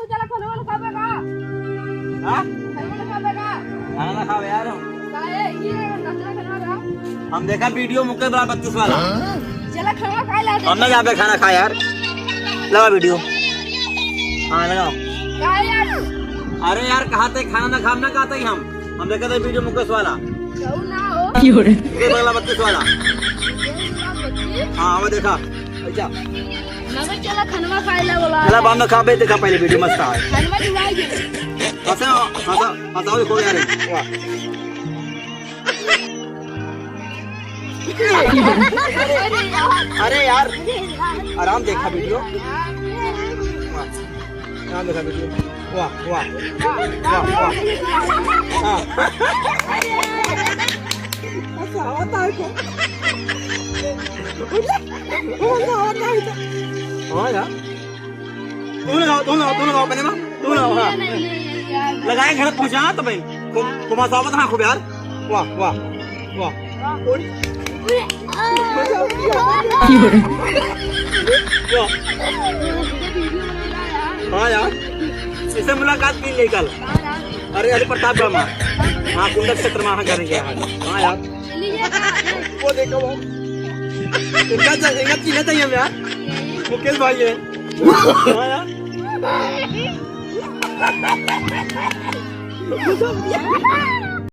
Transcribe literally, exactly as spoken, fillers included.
चला, खाना वाना खाबे का? हाँ? खाना वाना खाबे का? खाना ना खाबे यार हम। काहे? ये रहा, चला खाना वाला। हम देखा video मुकेश वाला बत्तीस वाला। चला खाना खा ले। हम ना जाबे खाना खा यार। लगा video। हाँ, लगाओ। काहे यार? अरे यार, कहा थे खाना ना खाब ना, कहा थे हम। हम देखा थे video मुकेश वाला। क्यों ना हो? मुकेश वाला बत्तीस वाला। हाँ, वो देखा। अच्छा। मगर चला खनवा खाए ला बोला। चला बाद में खाबे, देखा पहले video मस्त है। खनवा जुड़ाई दे। हंसा, हंसा, हंसाओ देखो यार। वाह। अरे यार। अरे यार। आराम देखा video। वाह। आराम देखा video। वाह, वाह। वाह, वाह। हाँ। हंसावत है को। हंसावत है को। हाँ यार। तू लगाओ, तू लगाओ, तू लगाओ, अपने में, तू लगाओ, हाँ। लगाए घर पहुँचा तो भाई। को-, को हंसावत, हाँ, खूब यार। वाह, वाह, वाह। वाह। हाँ यार, इससे मुलाकात की नहीं कल। अरे, अरे, प्रतापगढ़ में। हाँ, कुंडल क्षेत्र में, हाँ, घर गया है। हाँ यार। वो देखो वो। इनका च-, इनका चिन्ह चाहिए यार। मुकेश भाई है। हाँ यार।